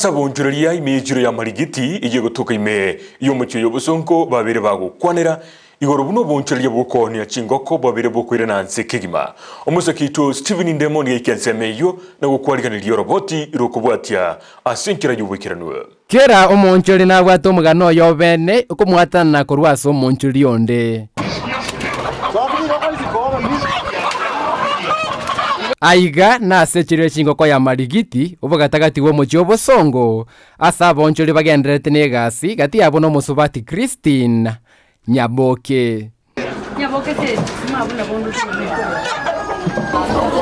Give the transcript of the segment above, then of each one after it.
Ase abonchoreria ime y'echiro ya Marigiti eyio egotoka ime y'omochie oyo obosongo babeire bagokwanera igoro buna obonchoreria bw'okoonia chingoko bwabeire bokoirana nse kegima. Omosake oito Stephen Ndemo nigo aika ensemo eyio na gokwariganeria oroboti rokobwatia ase enchera y'oboikeranu. Kera omoonchori nabwate omogano oye obene okomwatanana korwa ase omoonchori onde. Aiga nase echiro y'echingoko ya Marigiti, obogatagati bw'omochie obosongo, ase abaonchori bagendererete negasi, gati yabo nomosubati Christine Nyaboke.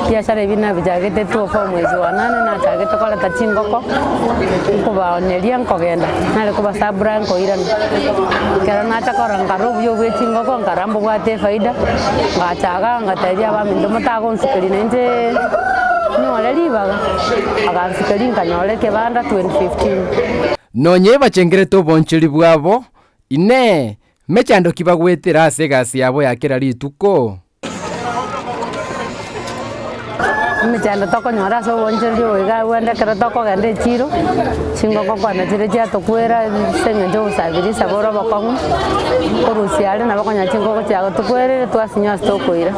Ebiasara ebi nabichagete 204 omwezi wa nane nachagete koreta chingoko, nkobaoneria nkogenda, nare kobasabura nkoirana. Ekero nacha korora nkarora obuya bwa echingoko nkarora mbobwate efaida, ngachaga ngatebia abaminto motagonsukeria nainche nyore ribaga, bagansukeria nkanyora ekebanda 2015. Nonye bachengerete obonchori bwabo, Inee! Mechando ki bagwetera ase egasi yabo ya kera rituko? Emechando tokonyora ase obonchoreria obo iga abwo ekero tokogenda echiro, chingoko kwana chiria chiatokwera ase eng'encho obosabirisa bore obokong'u, korusia aria nabo okonyora chingoko chiagotokwera twasinywa ase tokoira.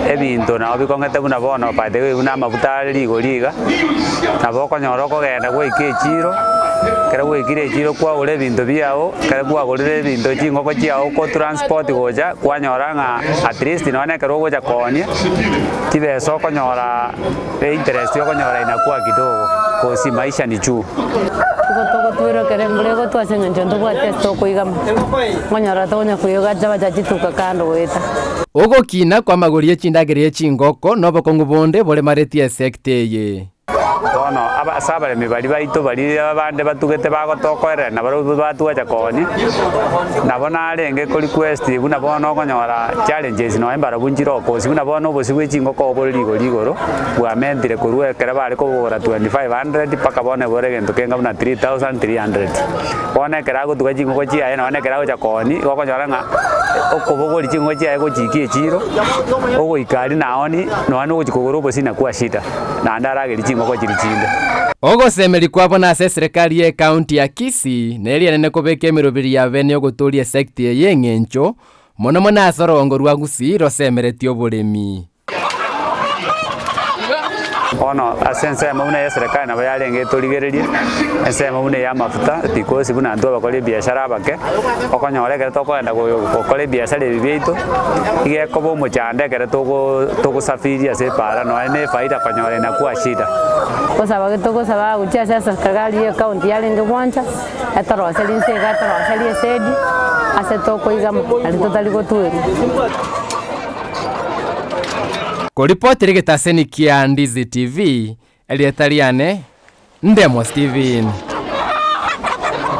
Ebinto nabo bikong'ete buna bono by the way buna amafuta are rigori iga, nabo okonyora okogenda gwaika echiro, ekero gwaikire echiro kwagora ebinto biago. Ekero kwagorire ebinto chingoko chiao okotransport gocha, kwanyora ng'a at least nonye na ekero ogocha koonia, chibesa okonyora einterest okonyora inakuwa kidogo kosi maisha ni juu. Igo togotwera ekero embura egotwa ase eng'encho ntobwati ase tokoigama, nkonyora tokonya koigacha bacha chituka kando goeta. Ogokina kw'amagori ye chindagera ye chingoko nobokong'u bonde boremaretie esekta eye. Bono ase abaremi baria baito baria abande batugete bagotokoerera nabarobwo batwacha koonia, nabo narenge ko request buna bono okonyora challenges nonya mbarabwo nchire okosi buna bono obosio bwe chingoko bore rigori igoro, bwamentire korwa ekero bare kobogora 2500 mpaka bono bore egento kenga buna 3300. Bono ekero agotuga chingoko chiaye nonya na ekero agocha koonia, igo okonyora ng'a okobogoria chingoko chiaye gochikia echiro, ogoika aria naoni nonya na ogochia kogora obosie nakwo shida. naende aragerie chingoko chiria chinde. Ogosemeria kwabo nase eserekari y'ecounty ya Kisii neri enene kobeka emeroberi ya bene y'ogotoria esecta eye y'eng'encho, mono mono ase orogongo rwa Gusii rosemeretie oboremi. Bono ase ensemo buna ey'eserekari nabo yarenge etorigererie, ensemo buna ey'amafuta, because buna intwe abakori ebiashara abake, okonyora ekero tokogenda gokora ebiashara ebi biaito, iga ekoba omochando ekero togo togosafiri ase epaara nonya na efaida konyora inakuwa shida. Gosaba gete togosaba gochia ase eserikali ye ecounty yarenge gwancha, etoroserie inse iga etoroserie esedi, ase tokoigama aria totari gotwerwa. Koripotera egetaseni kia Ndizi TV, erieta riane Ndemo Steven.